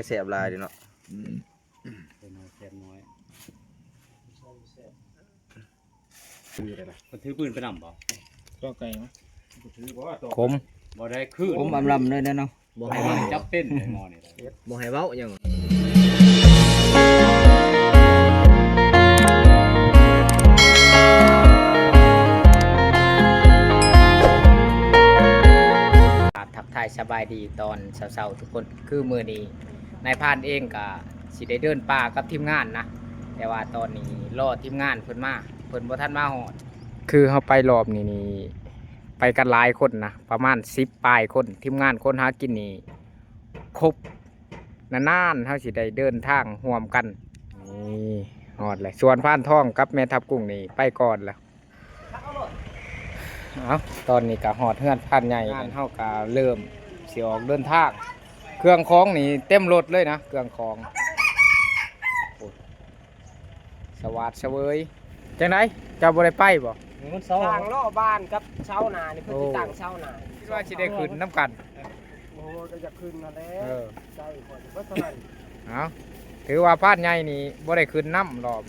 ແຊບຫຼາຍເດ້ເນາະ. ອືມ ເປັນນ້ອຍແຊບນ້ອຍ. ຄືໄດ້ລະ ເພິ່ນຖືປືນໄປນຳບໍ່? ກໍໄກນະ. ບໍ່ຖືບໍ່? ຂົມ ບໍ່ໄດ້ຄື ຂົມອຳລຳເລີຍເນາະ. ບໍ່ໃຫ້ເວົ້າ ຈັບເປັນໄອ້ໝໍນີ້ ບໍ່ໃຫ້ເວົ້າຫຍັງ. ທັກທາຍສະບາຍດີຕອນເຊົ້າໆທຸກຄົນ. ຄືມື້ນີ້ນາຍພານເອງກະຊິໄດ້ເດີນປ່າກັບທີມງານນະ, ແຕ່ວ່າຕອນນີ້ລໍທີມງານເພິ່ນມາ, ເພິ່ນບໍ່ທັນມາຮອດ. ຄືເຮົາໄປລອບນີ້ນີ້ ໄປກັນຫຼາຍຄົນນະ ປະມານສິບປາຍຄົນ. ທີມງານຄົນຫາກິນນີ້ຄົບ, ນານໆເຮົາຊິໄດ້ເດີນທາງຮ່ວມກັນ. ນີ້ຮອດແລ້ວ ສວນພານທອງກັບແມ່ທັບກຸ້ງນີ້ໄປກ່ອນແລ້ວ. ເອົ້າ ຕອນນີ້ກະຮອດເຮືອນພານໃຫຍ່, ງານເຮົາກະເລີ່ມຊິອອກເດີນທາງ. ເຄື່ອງຂອງນີ້ເຕັມລົດເລີຍນະ ເຄື່ອງຂອງ. ໂອ້ ສະຫວາດສະເຫວີຍ. ຈັ່ງໃດ ເຈົ້າບໍ່ໄດ້ໄປບໍ່? ມື້ວັນເສົາ ສ້າງລໍ້ບານກັບເສົາໜ້ານີ້ ເພິ່ນ ໂອ້ ຊິຕັ້ງເສົາໜ້າ. ຄິດວ່າຊິໄດ້ຂຶ້ນນຳກັນ. ໂອ້ ກໍຢາກຂຶ້ນນັ້ນແຫຼະ. ເອີ ໃຈຂ້ອຍກໍເທົ່ານັ້ນ. ເອົ້າ ຖືວ່າພານໃຫຍ່ນີ້ບໍ່ໄດ້ຂຶ້ນນຳລອບ.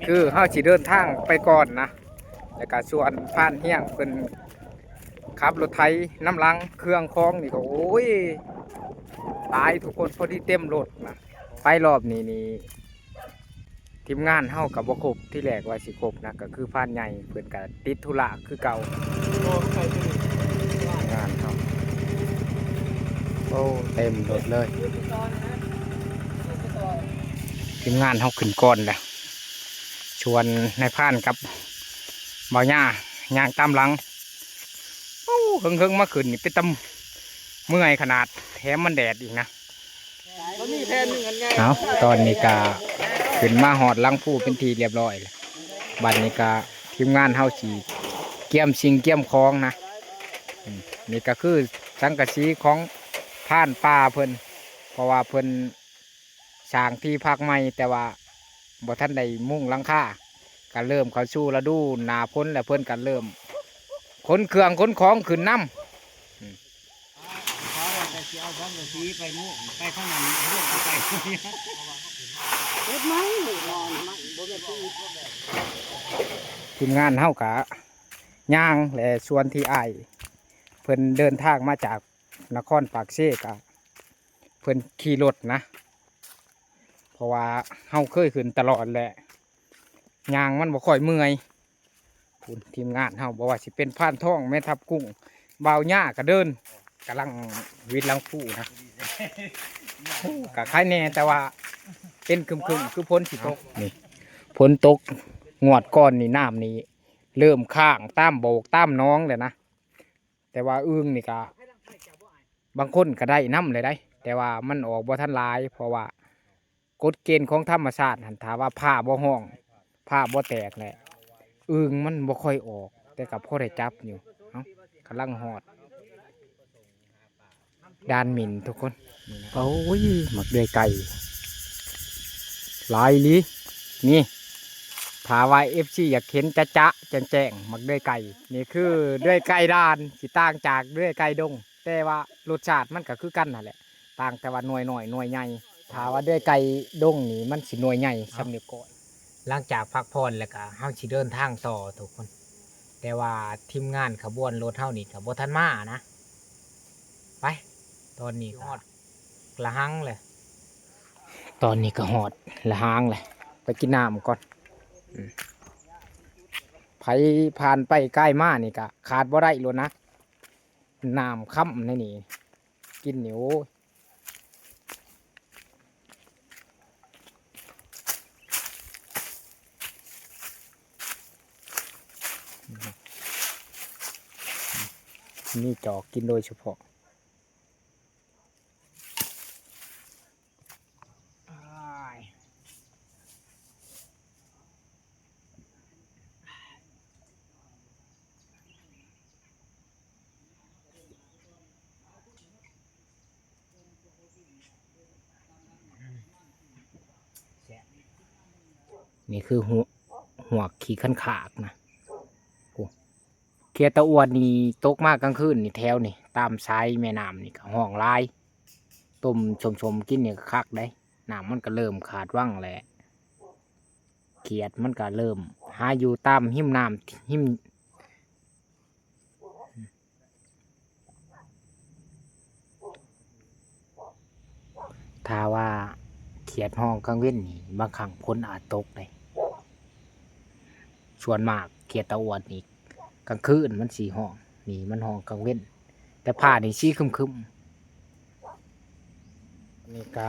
ຄືເຮົາຊິເດີນທາງໄປກ່ອນນະ ແລ້ວກະຊວນພານຮຽງເພິ່ນຂັບລົດໄຖນຳຫຼັງ. ເຄື່ອງຂອງນີ້ກໍ ໂອ້ຍ ຫຼາຍທຸກຄົນ ພໍດີເຕັມລົດນະ. ໄປລອບນີ້ນີ້ ທີມງານເຮົາກໍບໍ່ຄົບ, ທີແລກວ່າຊິຄົບນະ ກໍຄືພານໃຫຍ່ເພິ່ນກໍຕິດທຸລະຄືເກົ່າ. ງານເຮົາ ໂອ້ ເຕັມລົດເລີຍ. ທີມງານເຮົາຂຶ້ນກ່ອນແລ້ວ, ຊວນນາຍພານກັບບ່າວຍ່າຍ່າງຕາມຫຼັງ. ໂອ້ ເຫິງໆມາຂຶ້ນນີ້ເປັນຕາເມື່ອຍຂະໜາດ, ແຖມມັນແດດອີກນະ. ເອົາ ຕອນນີ້ກະຂຶ້ນມາຮອດຫຼັງພູເປັນທີ່ລຽບຮ້ອຍແລ້ວ. ບັດນີ້ກະທີມງານເຮົາຊິກຽມສິ່ງກຽມຂອງນະ. ອືມ ນີ້ກະຄືສັງກະສີຂອງພານປ່າເພິ່ນ, ເພາະວ່າເພິ່ນສ້າງທີ່ພັກໃໝ່ ແຕ່ວ່າບໍ່ທັນໄດ້ມຸງຫຼັງຄາ. ກະເລີ່ມເຂົ້າສູ່ລະດູໜ້າຝົນແລ້ວ, ເພິ່ນກະເລີ່ມຂົນເຄື່ອງຂົນຂອງຂຶ້ນນຳ. ອືມ ເຂົາວ່າແຕ່ຊິເອົາສັງກະສີໄປມຸງ ໄປທາງນັ້ນ ເລື່ອນເອົາໄປ ເຮັດໄມ້ນອນໄມ້ ບໍ່ແມ່ນ ທີມງານເຮົາກະຍ່າງ ແລະ ຊວນທີ່ອ້າຍເພິ່ນເດີນທາງມາຈາກນະຄອນປາກເຊ ກະເພິ່ນຂີ່ລົດນະ ເພາະວ່າເຮົາເຄີຍຂຶ້ນຕະຫຼອດແຫຼະ ຍ່າງມັນບໍ່ຄ່ອຍເມື່ອຍ. ພຸ້ນ ທີມງານເຮົາ ບໍ່ວ່າຊິເປັນພານທອງ ແມ່ທັບກຸ້ງ ບ່າວຍ່າກະເດີນ ກຳລັງວິດຫຼັງພູນະ. ໂອ້ ກະໄຄແດ່ ແຕ່ວ່າເປັນຄຶ້ມໆ ຄືຝົນຊິຕົກ. ນີ້ ຝົນຕົກງວດກ່ອນນີ້ ນ້ຳນີ້ເລີ່ມຄ້າງຕາມໂບກຕາມໜອງແລ້ວນະ. ແຕ່ວ່າອຶ່ງນີ້ກະ ບາງຄົນກໍໄດ້ນຳແຫຼະໃດ໋ ແຕ່ວ່າມັນອອກບໍ່ທັນຫຼາຍ ເພາະວ່າກົດເກນຂອງທຳມະຊາດຫັ້ນ ຖ້າວ່າຟ້າບໍ່ຮ້ອງ ຟ້າບໍ່ແຕກແຫຼະ ອຶ່ງມັນບໍ່ຄ່ອຍອອກ ແຕ່ກໍພໍໄດ້ຈັບຢູ່. ເອົ້າ ກຳລັງຮອດດ່ານໝິ່ນທຸກຄົນ. ໂອ້ຍ ໝາກເດືອຍໄກ່ ຫຼາຍອີ່ຫຼີ. ນີ້ ຖ້າວ່າເອັຟຊີຢາກເຫັນຈະໆແຈ້ງໆ ໝາກເດືອຍໄກ່ ນີ້ຄືເດືອຍໄກ່ດ່ານ ຊິຕ່າງຈາກເດືອຍໄກ່ດົງ ແຕ່ວ່າລົດຊາດມັນກໍຄືກັນຫັ້ນແຫຼະ ຕ່າງແຕ່ວ່າໜ່ວຍນ້ອຍໜ່ວຍໃຫຍ່. ຖ້າວ່າເດືອຍໄກ່ດົງນີ້ ມັນຊິໜ່ວຍໃຫຍ່ສ່ຳນິ້ວໂປ້ຍ. ຫຼັງຈາກພັກຜ່ອນແລ້ວກໍເຮົາຊິເດີນທາງຕໍ່ທຸກຄົນ ແຕ່ວ່າທີມງານຂະບວນລົດເຮົານີ້ກໍບໍ່ທັນມານະ. ໄປ ຕອນນີ້ຮອດລະຫັງແລ້ວ. ຕອນນີ້ກໍຮອດລະຫັງແລ້ວ ໄປກິນນ້ຳກ່ອນ. ອືມ ໃຜຜ່ານໄປກາຍມານີ້ກໍຂາດບໍ່ໄດ້ໂລດນະ ນ້ຳຄຳໃນນີ້ ກິນນີ້ ໂອ້ຍ. ນີ້ຈອກກິນໂດຍສະເພາະ. ນີ້ຄື ຮວກ ຮວກຂີ້ຄັນຂາກນະ. ໂອ້ ເຂດຕາອວດນີ້ຕົກມາກາງຄືນນີ້ ແຖວນີ້ຕາມສາຍແມ່ນ້ຳນີ້ກໍຮ້ອງຫຼາຍ. ຕົ້ມສົມໆກິນນີ້ກໍຄັກເດ້. ນ້ຳມັນກໍເລີ່ມຂາດວັງແຫຼະ ຂຽດມັນກໍເລີ່ມຫາຢູ່ຕາມຮິມນ້ຳ ຮິມ ຖ້າວ່າຂຽດຮ້ອງກາງເວັນນີ້ ບາງຄັ້ງຝົນອາດຕົກເດ້. ສ່ວນມາກຂຽດຕາອ້ວນນີ້ ກາງຄືນມັນຊິຮ້ອງ ນີ້ມັນຮ້ອງກາງເວັນ ແຕ່ຟ້ານີ້ສີຄຶມໆ. ນີ້ກະ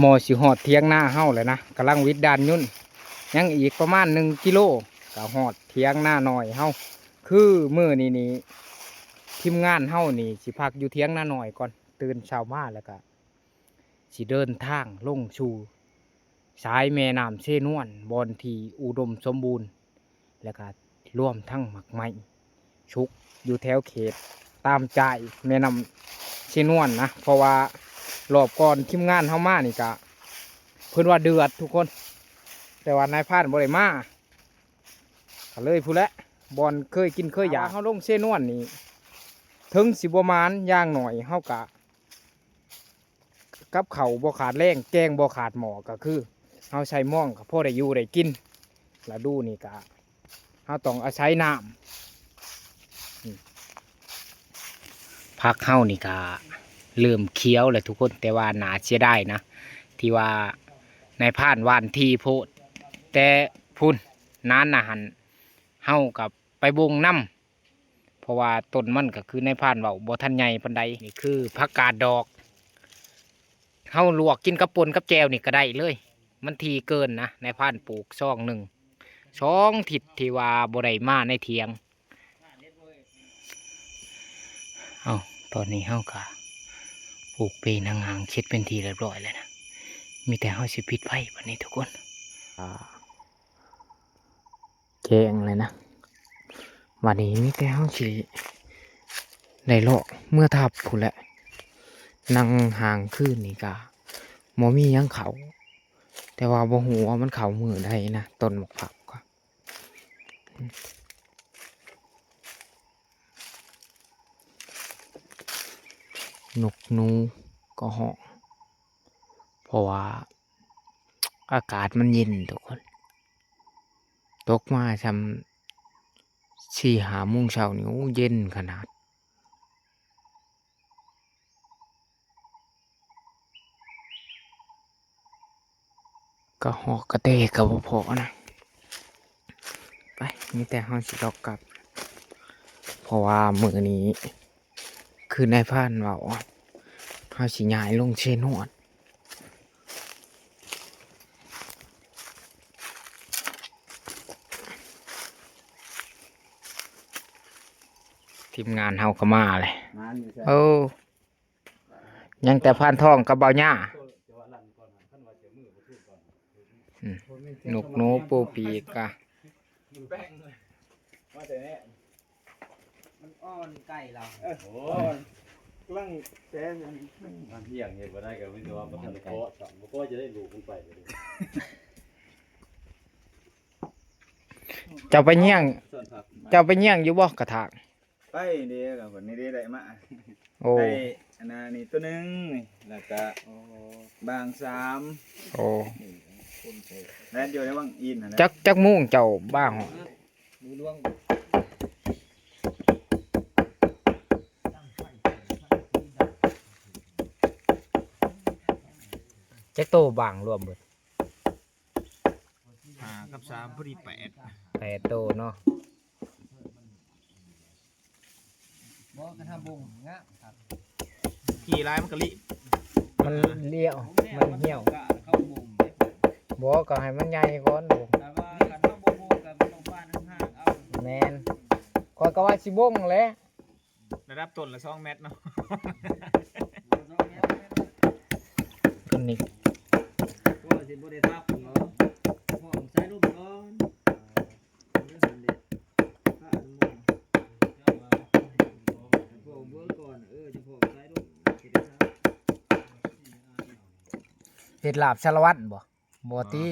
ໝໍ້ຊິຮອດຖຽງນາເຮົາແລ້ວນະ ກຳລັງຫວິດດ່ານຍົນ ຍັງອີກປະມານໜຶ່ງກິໂລ ກະຮອດຖຽງນານ້ອຍເຮົາ. ຄືມື້ນີ້ນີ້ ທີມງານເຮົານີ້ຊິພັກຢູ່ຖຽງນານ້ອຍກ່ອນ ຕື່ນເຊົ້າມາແລ້ວກະ ຊິເດີນທາງລົງສູ່ສາຍແມ່ນ້ຳເຊນວນ ບ່ອນທີ່ອຸດົມສົມບູນ ແລ້ວກະລວມທັງໝາກໄມ້ສຸກຢູ່ແຖວເຂດຕາມຈາຍແມ່ນ້ຳເຊນວນນະ. ເພາະວ່າລອບກ່ອນທີມງານເຮົາມານີ້ກະ ເພິ່ນວ່າເດືອດທຸກຄົນ ແຕ່ວ່ານາຍພານບໍ່ໄດ້ມາ ກະເລີຍພຸ້ນແຫຼະ ບ່ອນເຄີຍກິນເຄີຍຢາກ. ເຮົາລົງເຊນວນນີ້ ເຖິງຊິບໍ່ໝານ ຢ່າງໜ້ອຍເຮົາກະ ກັບເຂົ້າບໍ່ຂາດແລງ ແກງບໍ່ຂາດໝໍ້ ກໍຄືເຮົາໃສ່ມອງກໍພໍໄດ້ຢູ່ໄດ້ກິນ. ລະດູນີ້ກະເຮົາຕ້ອງອາໄສນ້ຳ. ອືມ ຜັກເຮົານີ້ກະເລີ່ມຂຽວແລ້ວທຸກຄົນ ແຕ່ວ່າໜ້າເສຍດາຍນະ ທີ່ວ່ານາຍພານຫວ່ານຖີ່ໂພດ ແຕ່ພຸ້ນນານນະຫັ້ນ ເຮົາກໍໄປບົ່ງນຳ ເພາະວ່າຕົ້ນມັນກໍຄືນາຍພານເວົ້າ ບໍ່ທັນໃຫຍ່ປານໃດ. ນີ້ຄືຜັກກາດດອກ ເຮົາລວກກິນກັບປົ່ນກັບແຈ່ວນີ້ກໍໄດ້ເລີຍ ມັນຖີ່ເກີນນະ. ນາຍພານປູກຊອງໜຶ່ງ ສອງທິດທີ່ວ່າບໍ່ໄດ້ມາໃນຖຽງ. ເອົ້າ ຕອນນີ້ເຮົາກໍປູກເປນຫາງໆ ເຮັດເປັນທີ່ຮຽບຮ້ອຍແລ້ວນະ ມີແຕ່ເຮົາຊິປິດໄຟບັດນີ້ທຸກຄົນ. ອ່າ ແຈ້ງແລ້ວນະ ບັດນີ້ມີແຕ່ເຮົາຊິໄດ້ເລາະເມືອທັບພຸ້ນແຫຼະ. ນັ່ງຫ້າງຄືນນີ້ກະບໍ່ມີຫຍັງເຂົ້າ ແຕ່ວ່າບໍ່ຮູ້ວ່າມັນເຂົ້າມື້ໃດນະ ຕົ້ນໝາກຜັກກະ ນົກໜູກໍຮ້ອງ ເພາະວ່າອາກາດມັນເຢັນທຸກຄົນ. ຕົກມາຊ່ຳສີ່ຫ້າໂມງເຊົ້ານີ້ ໂອ້ ເຢັນຂະໜາດ. ກະຮອກກະແຕກະບໍ່ພໍນະ. ໄປ ມີແຕ່ເຮົາຊິລອກກັບ ເພາະວ່າມື້ນີ້ ຄືນາຍພານເວົ້າ ເຮົາຊິຍ້າຍລົງເຊນວນ. ທີມງານເຮົາກໍມາເລີຍ. ໂອ້ ຍັງແຕ່ພານທອງກັບບ່າວຫຍ້າ. ອືມ ນົກໜູປູປີກກະ ມັນອ່ອນໄກ່ລາວ. ໂອ້ຍ ກຳລັງແຊຢູ່. ມັນທ່ຽງເຮັດບໍ່ໄດ້ກໍມີແຕ່ວ່າບໍ່ທັນໄດ້ເກາະ ບໍ່ເກາະຈະໄດ້ລູກມັນໄປ. ເຈົ້າໄປຍ່ຽງ ເຈົ້າໄປຍ່ຽງຢູ່ບໍ່ກະຖາງ? ໄປເດ້ ກັບເພິ່ນນີ້ເດ້ ໄດ້ມາ. ໂອ້ ໄດ້ອັນນັ້ນນີ້ຕົວໜຶ່ງ ແລ້ວກະບາງສາມ. ໂອ້ ແລ່ນຢູ່ໃນວັງອິນຫັ້ນແຫຼະ. ຈັກ ຈັກໂມງເຈົ້າບາງ? ຈັກໂຕບາງລວມເບິດ? ຫ້າກັບສາມພໍດີແປດ ແປດໂຕເນາະ. ບໍ່ ຄັນເຮົາບົ່ງງາມຄັກ ຂີ່ຫຼາຍມັນກໍລີບ ມັນລ້ຽວ ມັນຫ່ຽວ. ບໍ່ ກໍໃຫ້ມັນໃຫຍ່ກ່ອນ ບົ່ງ. ແມ່ນ ຂ້ອຍກໍວ່າຊິບົ່ງແຫຼະ. ລະດັບຕົ້ນລະສອງແມັດເນາະ. ຕົ້ນນີ້ ພໍຊິບໍ່ໄດ້ທັບເນາະ ພ້ອມສາຍລົມກ່ອນ. ເຮັດລາບສາລະວັນບໍ່? ບໍ່ຕິ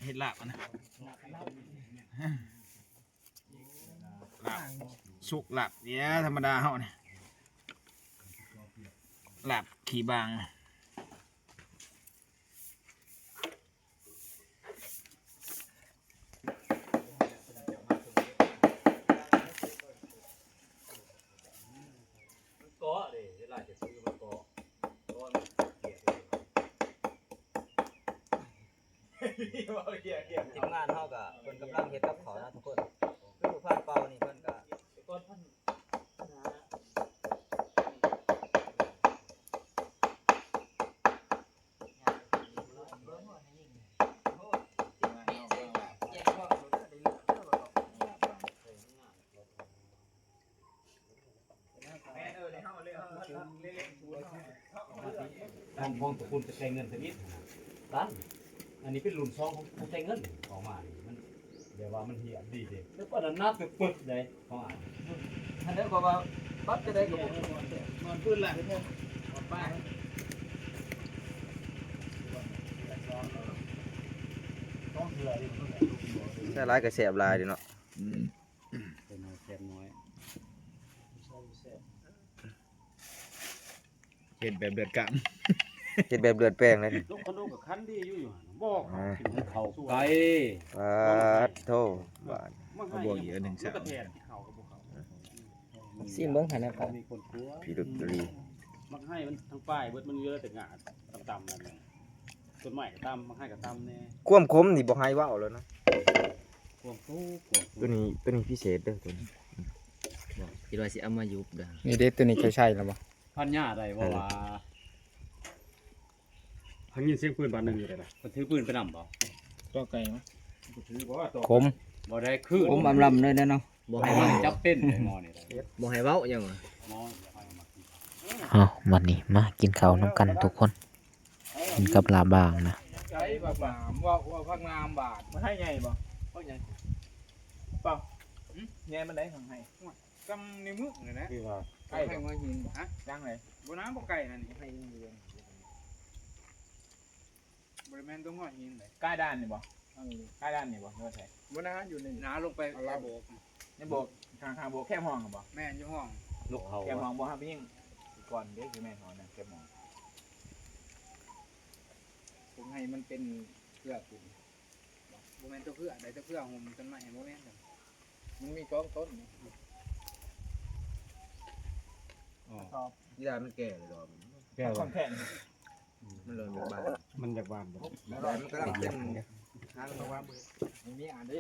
ເຮັດລາບຫັ້ນນະ. ລາບສຸກລາບເດຍ ທຳມະດາເຮົານີ້. ລາບຂີ້ບາງ. ທີມງານເຮົາກະເພິ່ນກຳລັງເຮັດກັບເຂົ້ານະທຸກຄົນ ຄືຜູ້ພັນເປົ່ານີ້ເພິ່ນກະ ຂອງ ຂອງຕະກຸນແຕ່ແຕ່ເງິນທຳອິດຫັ້ນນະ ຕັນ ອັນນີ້ເປັນລຸ້ນສອງຂອງ ຂອງແຕ່ເງິນອອກມານີ້ ມັນແບບວ່າມັນຮຽບດີເດ້ ແຕ່ຕອນນັ້ນໜັກປຶກໆເດ້ຂອງອ້າຍ ອັນນັ້ນກໍວ່າປັບຈະໄດ້ກໍບໍ່ ນອນພື້ນລະ ໄປ ແຊບຫຼາຍກໍແຊບຫຼາຍເດ້ເນາະ. ເຮັດແບບເລືອດກາງ ເຮັດແບບເລືອດແປງເລີຍນີ້ ລົງຄອນໂດກໍຄັນດີຢູ່ ຢູ່ຫັ້ນບໍ່ ອ່າ ກິນເຂົ້າໄກ ປາດໂທ ບາດ ມາໃຫ້ບວກອີກອັນໜຶ່ງ ມັນກະແທນເຂົ້າກໍບໍ່ເຂົ້າ ຊີມເບິ່ງຫັ້ນນະ ມີຄົນຄົວ ພິລຶກອີ່ຫຼີ ໝາກໄຮມັນທັງປ້າຍເບິດ ມັນເຫຼືອແຕ່ຫຍ້າຕ່ຳໆນັ້ນ ຕົ້ນໄມ້ກໍຕ່ຳ ໝາກໄຮກໍຕ່ຳແດ່ ຄວາມຂົມນີ້ບໍ່ໃຫ້ເວົ້າແລ້ວນະ ຄວາມສູງ ຄວາມສູງ ຕົວນີ້ ຕົວນີ້ພິເສດເດີ້ຕົວນີ້ ບໍ່ ຄິດວ່າຊິເອົາມາຍຸບເດີ້ ນີ້ເດ້ ຕົວນີ້ເຈົ້າໃຊ້ແລ້ວບໍ່ ພັນຍາໄດ້ບໍ່ວ່າ ໄດ້ແລ້ວ ໄດ້ຍິນສຽງປືນບາດໜຶ່ງຢູ່ເດ້ລະ ເພິ່ນຖືປືນໄປນຳບໍ່ ຕໍ່ໄກ່ມາ ຖືບໍ່ຕໍ່ ຂົມ ບໍ່ໄດ້ຄື ຂົມອຳລຳເລີຍເນາະ ບໍ່ໃຫ້ເວົ້າ ຈັບເປັນໄດ້ໝໍນີ້ ບໍ່ໃຫ້ເວົ້າຫຍັງຫວາ ໝໍ ເອົ້າ ບັດນີ້ມາກິນເຂົ້ານຳກັນທຸກຄົນ ກິນກັບລາບບາງນະ ໃຊ້ບັກໜາມ ເວົ້າ ເວົ້າຜັກໜາມບາດ ມັນໃຫ້ໃຫຍ່ບໍ່ ຜັກຫຍັງ ເປົ່າ ຫຶ ໃຫຍ່ປານໃດ ໃຫ້ ສ່ຳນິ້ວມືນີ້ແຫຼະ ຄືວ່າ ໃກ້ ໃຫ້ຫົວຫີນບໍ່ ຮະ ຍັງເລີຍ ບໍ່ນາ ບໍ່ໃກ້ນັ້ນນີ້ ໃຫ້ຢູ່ ບໍ່ໄດ້ແມ່ນຕົວງອຫີນເດ້ ກ້າຍດ້ານນີ້ບໍ່ ກ້າຍດ້ານນີ້ບໍ່ ຫຼືວ່າໃສ ບໍ່ນາ ຢູ່ໃນ ນາລົງໄປ ລາວໂບກ ໃນໂບກ ຂ້າງໆໂບກ ແຄມຫ້ອງຫັ້ນບໍ່ ແມ່ນ ຢູ່ຫ້ອງ ນົກເຂົາ ແຄມຫ້ອງບໍ່ ເຮົາໄປຍິງກ່ອນເດ້ ຄືແມ່ນເຮົານະ ແຄມຫ້ອງ ເຮັດໃຫ້ມັນເປັນເຄືອຂຶ້ນ ບໍ່ແມ່ນຕົວເຄືອໃດ ຕົວເຄືອຫຸ່ມຕົ້ນໄມ້ ບໍ່ແມ່ນ ມັນມີສອງຕົ້ນນີ້ ອໍ ອີ່ຫຼ້າມັນແກ່ແລ້ວດອກ ແກ່ ມັນເລີ່ມຢາກບານ ມັນຢາກບານບໍ່ ແຕ່ມັນກຳລັງເປັນ ຫາງ ມັນມີອັນເດ້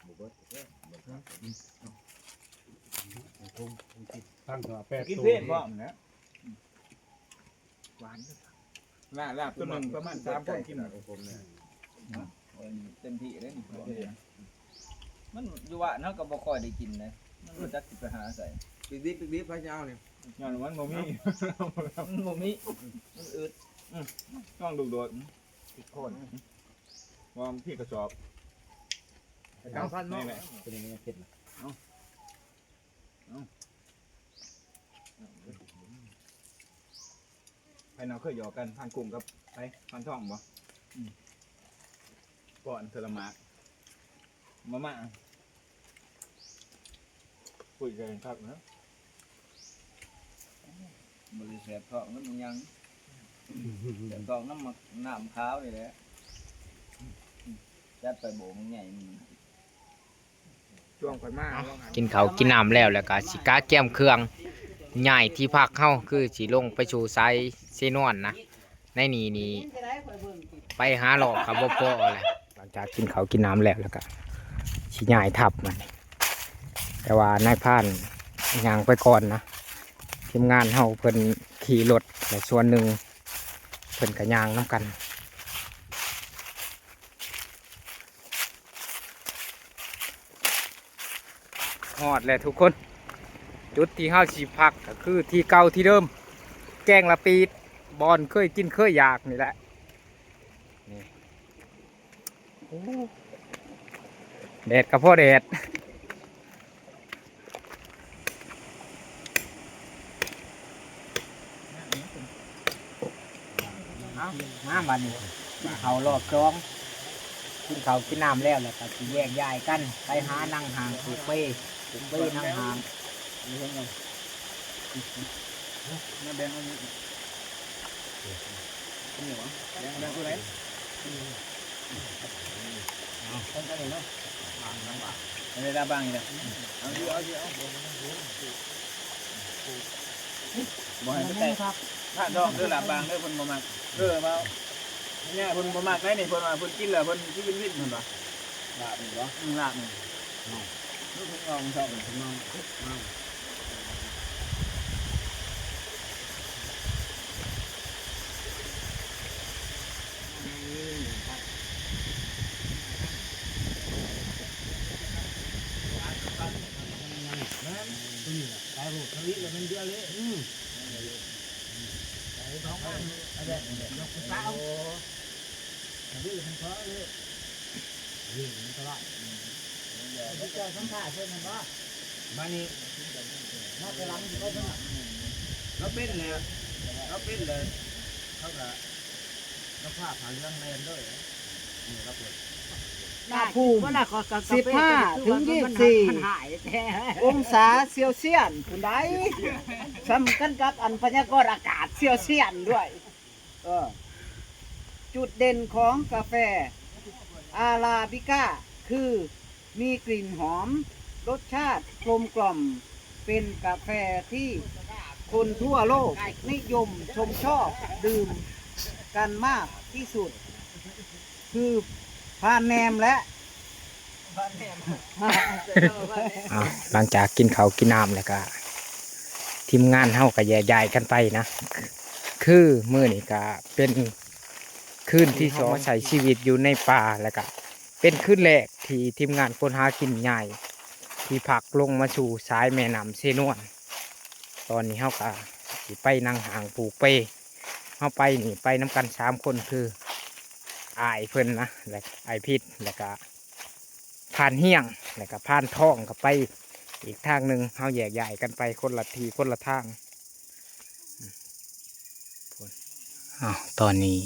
ບໍ່ເບິດເດ້ ຕັ້ງແຕ່ແປດ ກິນເພນພ້ອມນະ ຫວານ ລາບ ລາບຕົວໜຶ່ງປະມານສາມຄົນກິນ ເນາະ ເຕັມທີ່ເດ້ນີ້ ມັນຢູ່ບ້ານເຮົາກໍບໍ່ຄ່ອຍໄດ້ກິນເດ້ ມັນບໍ່ຈັກຊິໄປຫາໃສ ປິກດິບ ປິກດິບ ພະເຈົ້ານີ້ ຍ້ອນມັນບໍ່ມີ ມັນບໍ່ມີ ມັນອຶດ ອື ຕ້ອງດຸໂດດ ຜິດໂຄນ ວ່າມັນຜິດກະສອບ ເອົາພັນເນາະ ນີ້ແຫຼະ ຕົວນີ້ມັນຍັງເຜັດນະ ເອົາ ເອົາ ໃຜເນາະເຄີຍຫຍອກກັນ ພານກຸ້ງກັບໃຜ ພານທອງບໍ່ ອື ປ້ອນເທື່ອລະໝາກ ມາມ່າ ຄຸຍກັນຄັກນະ ບໍ່ໄດ້ແສບທ້ອງນຳຫຍັງ ແສບທ້ອງນຳໝາກ ນ້ຳຂາວນີ້ແຫຼະ ຈັດໄປໂບກໃຫຍ່ ຊ່ວງຂ້ອຍມາ ກິນເຂົ້າກິນນ້ຳແລ້ວ ແລ້ວກະຊິກະກຽມເຄື່ອງ ຍ້າຍທີ່ພັກເຮົາ ຄືຊິລົງໄປສູ່ຊາຍເຊນວນນະ ໃນນີ້ນີ້ ໄປຫາເລາະກໍບໍ່ພໍແຫຼະ ຫຼັງຈາກກິນເຂົ້າກິນນ້ຳແລ້ວ ແລ້ວກະຊິຍ້າຍທັບມັນ ແຕ່ວ່ານາຍພານຍ່າງໄປກ່ອນນະ ທີມງານເຮົາເພິ່ນຂີ່ລົດ ແລະສ່ວນໜຶ່ງເພິ່ນກະຍ່າງນຳກັນ. ຮອດແລ້ວທຸກຄົນ ຈຸດທີ່ເຮົາຊິພັກກໍຄືທີ່ເກົ່າທີ່ເດີມ ແກ້ງລະປີດ ບ່ອນເຄີຍກິນເຄີຍຢາກນີ້ແຫຼະ ນີ້ ໂອ້ ແດດກໍພໍແດດ. ເອົາ ມາບັດນີ້ ກິນເຂົ້າລອບສອງ ກິນເຂົ້າກິນນ້ຳແລ້ວ ແລ້ວກໍຊິແຍກຍ້າຍກັນ ໄປຫານັ່ງຫ້າງປູກເປ ປູກເປນັ່ງຫ້າງ ມາແບ່ງເອົານີ້ ນີ້ຫວາ ແບ່ງ ແບ່ງຜູ້ໃດ? ເອົາ ເອົານີ້ເນາະ ອັນນີ້ລາບບາງນີ້ນະ ເອົາຢູ່ ເອົາຢູ່ ເອົາ ບໍ່ໃຫ້ໄປແຕະພະດອງເດີ ລາບບາງເດີ ເພິ່ນບໍ່ມັກ ເອີ ວ່າ ເພິ່ນບໍ່ມັກໄດ໋ນີ້ ເພິ່ນວ່າເພິ່ນກິນແລ້ວເພິ່ນຊິວິນໆ ເພິ່ນວ່າ ລາບນີ້ບໍ່? ອືມ ລາບນີ້ ອືມ ເພິ່ນເອົາເຈົ້າເພິ່ນເອົາ ແມ່ນ ຕົວນີ້ລະ ຕາຍໂລດ ທະວິດລະແມ່ນເດືອເລ ອືມ ໄປສອງອັນ ອັນແລກ ດອກຜູ້ສາວ ທະວິດລະແມ່ນສອງເລ ນີ້ມັນຕະຫຼາດ ອືມ ໄປເຈົ້າສຳພາດເພິ່ນແມ່ນບໍ່? ບາດນີ້ ມາແຕ່ຫຼັງຊິໄປທາງນັ້ນ ລາວເປັນແລ້ວ ລາວເປັນແລ້ວ ເຂົາກະ ລາວພາຜ້າເຫຼືອງແລ່ນເລີຍ ນີ້ລາວເປີດ ໜ້າພູມ ສິບຫ້າເຖິງຊາວສີ່ ອົງສາເຊວຊຽນພຸ້ນໃດ໋ ສ່ຳກັນກັບອັນພະຍາກອນອາກາດເຊວຊຽນດ້ວຍ ເອີ ຈຸດເດັ່ນຂອງກາແຟອາຣາບິກາຄື ມີກິ່ນຫອມ ລົດຊາດກົມກ່ອມ ເປັນກາແຟທີ່ຄົນທົ່ວໂລກນິຍົມຊົມຊອບດື່ມກັນມາກທີ່ສຸດ ຄືພານແນມ ແລະ ເອົາ ຫຼັງຈາກກິນເຂົ້າກິນນ້ຳແລ້ວກະ ທີມງານເຮົາກະແຍກຍ້າຍກັນໄປນະ ຄືມື້ນີ້ກະເປັນຄືນທີສອງ ເຮົາມາໃຊ້ຊີວິດຢູ່ໃນປ່າ ແລ້ວກະເປັນຄືນແລກທີ່ທີມງານຄົນຫາກິນຍ້າຍທີ່ພັກລົງມາສູ່ສາຍແມ່ນ້ຳເຊນວນ. ຕອນນີ້ເຮົາກະຊິໄປນັ່ງຫ້າງຜູກເປ ເຮົາໄປນີ້ໄປນຳກັນສາມຄົນ ຄືອ້າຍເພິ່ນນະ ແລະ ອ້າຍພິດ ແລ້ວກະ ພານຮຽງ ແລ້ວກະພານທອງ ກະໄປອີກທາງໜຶ່ງ ເຮົາແຍກຍ້າຍກັນໄປຄົນລະທີ່ຄົນລະທາງ. ອ້າວ ຕອນນີ້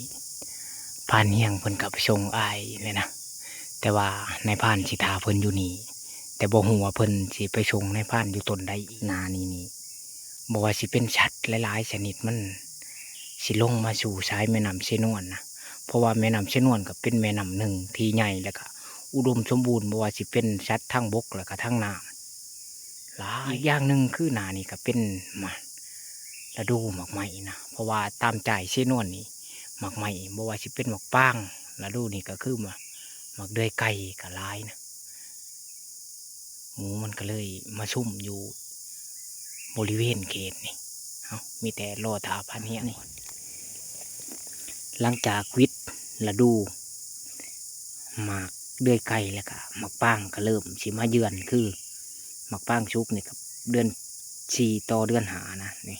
ພານຮຽງເພິ່ນກະໄປສົ່ງອ້າຍແລ້ວນະ ແຕ່ວ່ານາຍພານຊິຖ້າເພິ່ນຢູ່ນີ້ ແຕ່ບໍ່ຮູ້ວ່າເພິ່ນຊິໄປສົ່ງນາຍພານຢູ່ຕົ້ນໃດອີກ. ໜ້ານີ້ນີ້ ບໍ່ວ່າຊິເປັນສັດຫຼາຍໆຊະນິດ ມັນຊິລົງມາສູ່ສາຍແມ່ນ້ຳເຊນວນນະ ເພາະວ່າແມ່ນ້ຳເຊນວນກະເປັນແມ່ນ້ຳໜຶ່ງທີ່ໃຫຍ່ ແລ້ວກະອຸດົມສົມບູນ ບໍ່ວ່າຊິເປັນສັດທາງບົກ ແລ້ວກະທາງນ້ຳຫຼາຍ. ອີກຢ່າງໜຶ່ງຄືໜ້ານີ້ກະເປັນ ມາ ລະດູໝາກໄມ້ນະ ເພາະວ່າຕາມຈ້າຍເຊນວນນີ້ ໝາກໄມ້ບໍ່ວ່າຊິເປັນໝາກປາງ ລະດູນີ້ກະຄືໝາກ ໝາກເດືອຍໄກ່ກະຫຼາຍນະ. ໝູມັນກະເລີຍມາຊຸມຢູ່ບໍລິເວນເຂດນີ້. ເຮົາມີແຕ່ລໍຖ້າພານຮຽງນີ້. ຫຼັງຈາກວິດລະດູໝາກເດືອຍໄກ່ແລ້ວກະ ໝາກປາງກະເລີ່ມຊິມາເຢືອນ ຄືໝາກປາງສຸກນີ້ກະເດືອນສີ່ຕໍ່ເດືອນຫ້ານະ. ນີ້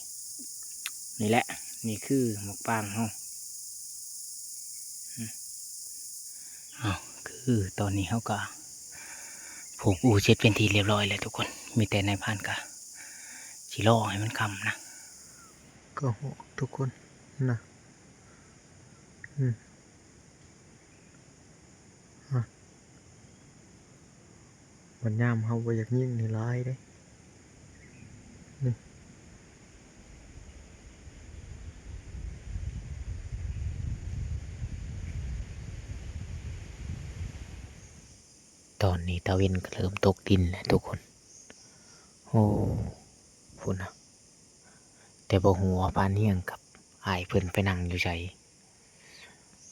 ນີ້ແຫຼະ ນີ້ຄືໝາກປາງເຮົາ. ອ້າວ ຄືຕອນນີ້ເຮົາກະຜູກອູ່ເສັດເປັນທີ່ລຽບຮ້ອຍແລ້ວທຸກຄົນ ມີແຕ່ນາຍພານກະຊິລໍໃຫ້ມັນຄ່ຳນະ. ກະຮອກທຸກຄົນນະ ອືມ ບັດຍາມເຮົາບໍ່ຢາກຍິງນີ້ຫຼາຍເດ້ ນີ້ ຕອນນີ້ຕາເວັນກະເລີ່ມຕົກດິນແລ້ວທຸກຄົນ. ໂອ້ ພຸ້ນນະ ແຕ່ບໍ່ຮູ້ວ່າພານຮຽງກັບອ້າຍເພິ່ນໄປນັ່ງຢູ່ໃສ.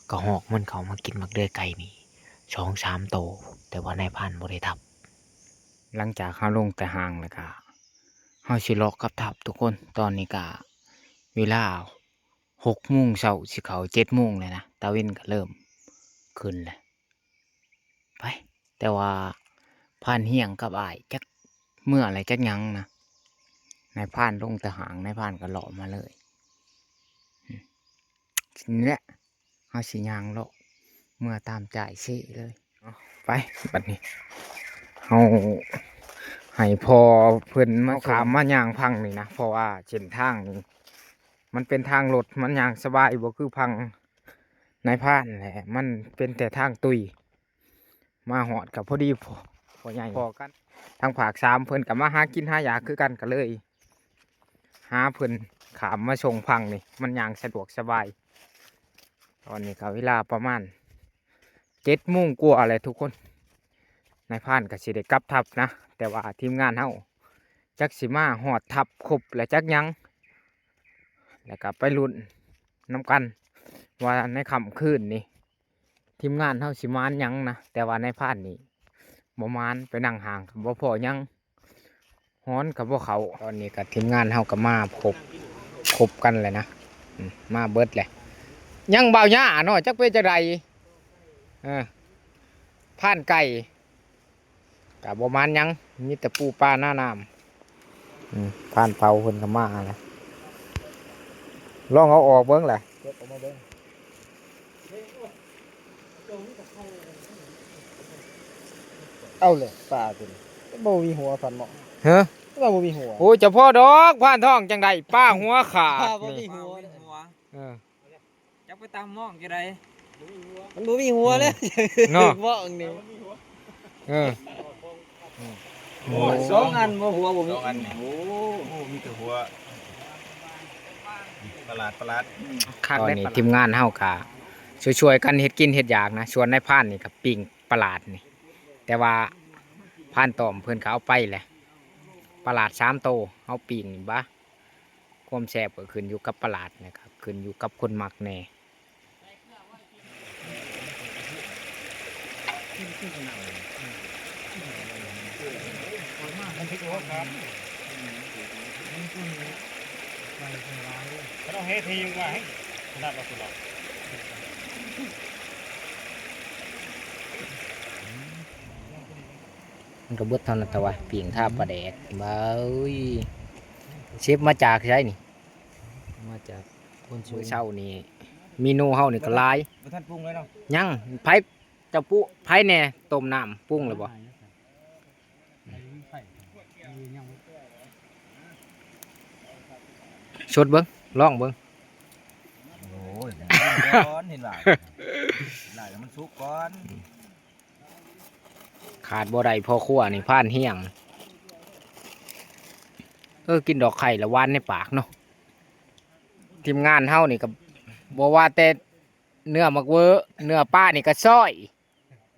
ກະຮອກມັນເຂົ້າມາກິນໝາກເດືອຍໄກ່ນີ້ສອງສາມໂຕ ແຕ່ວ່ານາຍພານບໍ່ໄດ້ທັບ. ຫຼັງຈາກເຮົາລົງແຕ່ຫ້າງແລ້ວກະ ເຮົາຊິເລາະກັບທັບທຸກຄົນ. ຕອນນີ້ກະເວລາຫົກໂມງເຊົ້າ ຊິເຂົ້າເຈັດໂມງແລ້ວນະ ຕາເວັນກະເລີ່ມຂຶ້ນແລ້ວ. ໄປ ແຕ່ວ່າພານຮຽງກັບອ້າຍຈັກເມືອແລ້ວຈັກຫຍັງນະ ນາຍພານລົງແຕ່ຫ້າງ ນາຍພານກະເລາະມາເລີຍ. ນີ້ແຫຼະ ເຮົາຊິຍ່າງເລາະເມືອຕາມຈ້າຍເຊເລີຍ. ໄປ ບັດນີ້ເຮົາໃຫ້ພໍ່ເພິ່ນມາ ເຮົາຂ້າມມາຍ່າງພັງນີ້ນະ ເພາະວ່າເສັ້ນທາງນີ້ມັນເປັນທາງລົດ ມັນຍ່າງສະບາຍ ບໍ່ຄືພັງນາຍພານແຫຼະ ມັນເປັນແຕ່ທາງຕຸ້ຍ. ມາຮອດກະພໍດີ ພໍ່ ພໍ່ໃຫຍ່ພໍ້ກັນ. ທາງພາກສາມເພິ່ນກໍມາຫາກິນຫາຢາກຄືກັນ ກໍເລີຍຫາເພິ່ນຂ້າມມາສົ່ງພັງນີ້ ມັນຍ່າງສະດວກສະບາຍ. ຕອນນີ້ກໍເວລາປະມານເຈັດໂມງກວ່າແລ້ວທຸກຄົນ ນາຍພານກໍຊິໄດ້ກັບທັບນະ ແຕ່ວ່າທີມງານເຮົາຈັກຊິມາຮອດທັບຄົບແລ້ວຈັກຍັງ ແລ້ວກໍໄປລຸ້ນນຳກັນວ່າໃນຄ່ຳຄືນນີ້ ທີມງານເຮົາຊິໝານຫຍັງນະ ແຕ່ວ່ານາຍພານນີ້ບໍ່ໝານ ໄປນັ່ງຫ້າງກໍບໍ່ພໍຫຍັງ ຮອນກໍບໍ່ເຂົ້າ. ຕອນນີ້ກໍທີມງານເຮົາກໍມາຄົບ ຄົບກັນແລ້ວນະ ອືມ ມາເບິດແລ້ວ ຍັງບ່າວຫຍ້າເນາະ ຈັກເປັນຈັ່ງໃດ ເອີ ພານໄກ່ ກະບໍ່ໝານຫຍັງ ມີແຕ່ປູປາໜ້ານ້ຳ. ອືມ ພານເຜົາເພິ່ນກໍມາແລ້ວ ລອງເອົາອອກເບິ່ງແຫຼະ ເອົາແຫຼະ ປາຕົວນີ້ບໍ່ມີຫົວ ພານເນາະ ຮະ ວ່າບໍ່ມີຫົວ. ໂອ້ຍ ຈະພໍດອກ ພານທອງ ຈັ່ງໃດ ປາຫົວຂາດ ປາບໍ່ມີ ນີ້ ຫົວ ເອີ ຈັກໄປຕາມມອງຈັ່ງໃດ ມັນບໍ່ມີຫົວເລີຍ ເນາະ ມອງນີ້ ເອີ ໂອ້ຍ ສອງອັນບໍ່ ຫົວບໍ່ມີ ສອງອັນນີ້ ໂອ້ ໂອ້ ມີແຕ່ຫົວ ປະຫຼາດ ປະຫຼາດ ຄັກເດ້. ຕອນນີ້ທີມງານເຮົາກະຊ່ວຍໆກັນເຮັດກິນເຮັດຢາກນະ ສ່ວນນາຍພານນີ້ກະປີ້ງປະຫຼາດນີ້ ແຕ່ວ່າພານຕ້ອມເພິ່ນກະເອົາໄປແຫຼະ ປະຫຼາດສາມໂຕ ເຮົາປີ້ງນີ້ບະ ຄວາມແຊບກໍຂຶ້ນຢູ່ກັບປະຫຼາດນະຄັບ ຂຶ້ນຢູ່ກັບຄົນມັກແດ່. ມັນກໍເບິດເທົ່ານັ້ນແຕ່ວ່າ ປີ້ງທາປາແດກ ເບິ່ງ ເຊຟມາຈາກໃສນີ້? ມາຈາກຄົນສູງ ມື້ເຊົ້ານີ້ເມນູເຮົານີ້ກໍຫຼາຍ ບໍ່ທັນປຸງເລີຍເນາະ ຍັງ ໃຜ ເຈົ້າປຸ ໃຜແດ່ຕົ້ມນ້ຳປຸງແລ້ວບໍ່? ຊົດເບິ່ງ ລອງເບິ່ງ ໂອ້ຍ ມັນສຸກກ່ອນ ເຫັນວ່າ ຫຼາຍແລ້ວມັນສຸກກ່ອນ. ຂາດບໍ່ໄດ້ພໍ່ຄົວນີ້ ພານຮຽງ ເອີ ກິນດອກໄຂ່ລະຫວານໃນປາກເນາະ. ທີມງານເຮົານີ້ກໍບໍ່ວ່າແຕ່ເນື້ອໝາກເວີ ເນື້ອປານີ້ກໍຊອຍ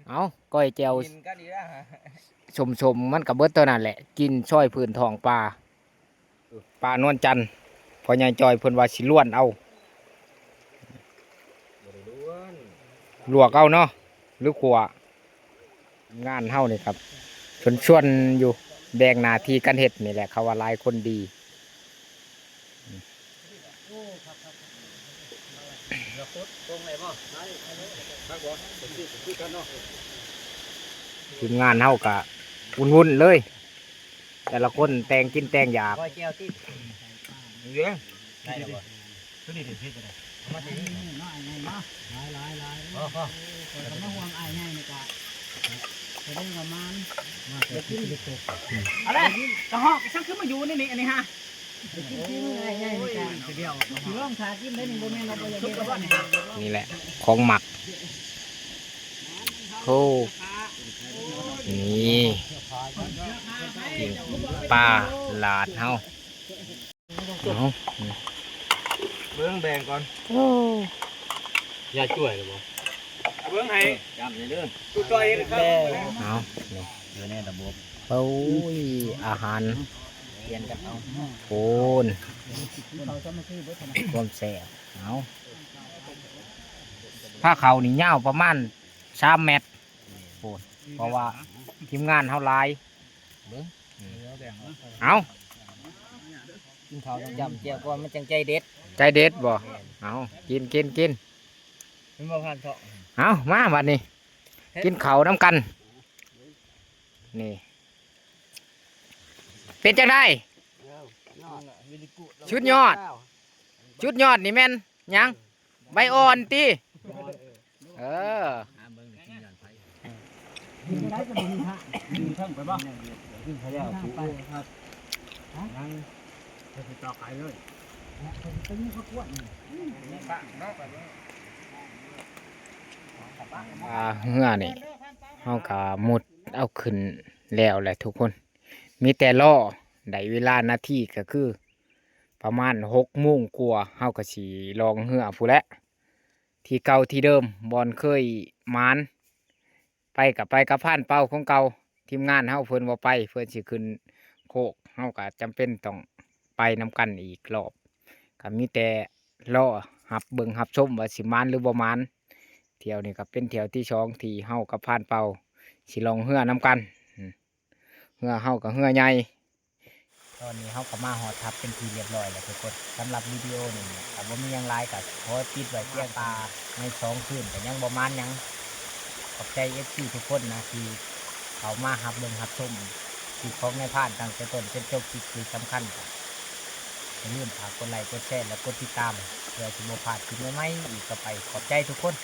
ເອົ້າ ກ້ອຍແຈ່ວ ກິນກັນອີກແລ້ວ ສົ້ມໆ ມັນກໍເບິດເທົ່ານັ້ນແຫຼະ ກິນຊອຍພື້ນທ້ອງປາ. ປານວນຈັນ ພໍ່ໃຫຍ່ຈ່ອຍເພິ່ນວ່າຊິລວນເອົາ ບໍ່ໄດ້ລວນ ລວກເອົາເນາະ ຫຼືຂົ້ວ ງານເຮົານີ້ຄັບ ຊວນໆຢູ່ ແບ່ງໜ້າທີ່ກັນເຮັດນີ້ແຫຼະ ເຂົາວ່າຫຼາຍຄົນດີ. ທີມງານເຮົາກະວຸ້ນໆເລີຍ ແຕ່ລະຄົນແຕ່ງກິນແຕ່ງຢາກ ກ້ອຍແຈ່ວຕິ ເອີ ໄດ້ແລ້ວບໍ່? ຕົວນີ້ເດັດເຜັດກໍໄດ້ ເອົາມາໃສ່ນີ້ເນາະ ອ້າຍໃຫຍ່ເນາະ ຫຼາຍໆໆ ພໍໆ ຂ້ອຍກໍມາຮ່ວມອ້າຍໃຫຍ່ນີ້ກະ ສະແດງວ່າມານ ມາແຕ່ກິນ ເອົາແຫຼະ ກະຮອກ ສັກຄືມາຢູ່ໃນນີ້ ອັນນີ້ຫາ ກິນຝີມືອ້າຍໃຫຍ່ນີ້ກະ ໂອ້ຍ ຄືດຽວ ຊິລອງຖ້າກິນໄດ້ນີ້ ບໍ່ແມ່ນວ່າບໍ່ຢາກເຮັດ ນີ້ແຫຼະຂອງມັກ ໂອ້ ນີ້ ປີ້ງປາຫຼາດເຮົາ ເອົາ ເບິ່ງແບ່ງກ່ອນ ໂອ້ ຢາກຊ່ວຍຫຼືບໍ່? ເບິ່ງໃຫ້ ຈ້ຳເດີ ຕູ້ຈ່ອຍ ເອົາ ນີ້ ຢູ່ໃນລະບົບ ໂອ້ຍ ອາຫານ ປ່ຽນກັນເອົາ ໂອ້ນ ຄວາມແຊບ ເອົາ ພາເຂົ້ານີ້ຍາວປະມານສາມແມັດ ໂອ້ນ ເພາະວ່າທີມງານເຮົາຫຼາຍ ເບິ່ງ ເອົາ ກິນເຂົ້າຕ້ອງຈ້ຳແຈ່ວກ່ອນ ມັນຈັ່ງໃຈເດັດ ໃຈເດັດບໍ່? ເອົາ ກິນ ກິນ ກິນ ແມ່ນບໍ່ ພານເທາະ ເອົາ ມາບັດນີ້ ກິນເຂົ້ານຳກັນ ນີ້ ເປັນຈັ່ງໃດ? ສຸດຍອດ ສຸດຍອດນີ້ແມ່ນຫຍັງ? ໃບອ່ອນຕິ? ເອີ ອ່າ ເຮືອນີ້ ເຮົາກະມຸດເອົາຂຶ້ນ ແລ້ວແຫຼະທຸກຄົນ ມີແຕ່ລໍ ໄດ້ເວລານາທີກໍຄືປະມານຫົກໂມງກວ່າ ເຮົາກໍຊິລ່ອງເຮືອພຸ້ນແຫຼະ ທີ່ເກົ່າທີ່ເດີມ ບ່ອນເຄີຍໝານ ໄປກໍໄປກັບພານເປົາຂອງເກົ່າ ທີມງານເຮົາເພິ່ນບໍ່ໄປ ເພິ່ນຊິຂຶ້ນໂຄກ ເຮົາກໍຈຳເປັນຕ້ອງໄປນຳກັນອີກລອບ ກໍມີແຕ່ລໍຮັບເບິ່ງຮັບຊົມວ່າຊິໝານຫຼືບໍ່ໝານ ທ່ຽວນີ້ກໍເປັນທ່ຽວທີສອງທີ່ເຮົາກັບພານເປົາຊິລ່ອງເຮືອນຳກັນ ເຮືອເຮົາກໍເຮືອໃຫຍ່ ຕອນນີ້ເຮົາກໍມາຮອດຖ້ຳເປັນທີ່ຮຽບຮ້ອຍແລ້ວທຸກຄົນ ສຳລັບວິດີໂອນີ້ກໍບໍ່ມີຫຍັງຫຼາຍ ກໍຂໍປິດໄວ້ພຽງວ່າໃນສອງຄືນກໍຍັງບໍ່ໝານຫຍັງ ຂອບໃຈເອັຟຊີທຸກຄົນນະ ທີ່ເຂົ້າມາຮັບເບິ່ງຮັບຊົມຄລິບຂອງນາຍພານຕັ້ງແຕ່ຕົ້ນຈົນຈົບຄລິບ ທີ່ສຳຄັນກໍຢ່າລືມຝາກກົດໄລກົດແຊ ແລະ ກົດຕິດຕາມ ເພື່ອຊິບໍ່ພາດຄລິບໃໝ່ໆອີກຕໍ່ໄປ ຂອບໃຈທຸກຄົນ.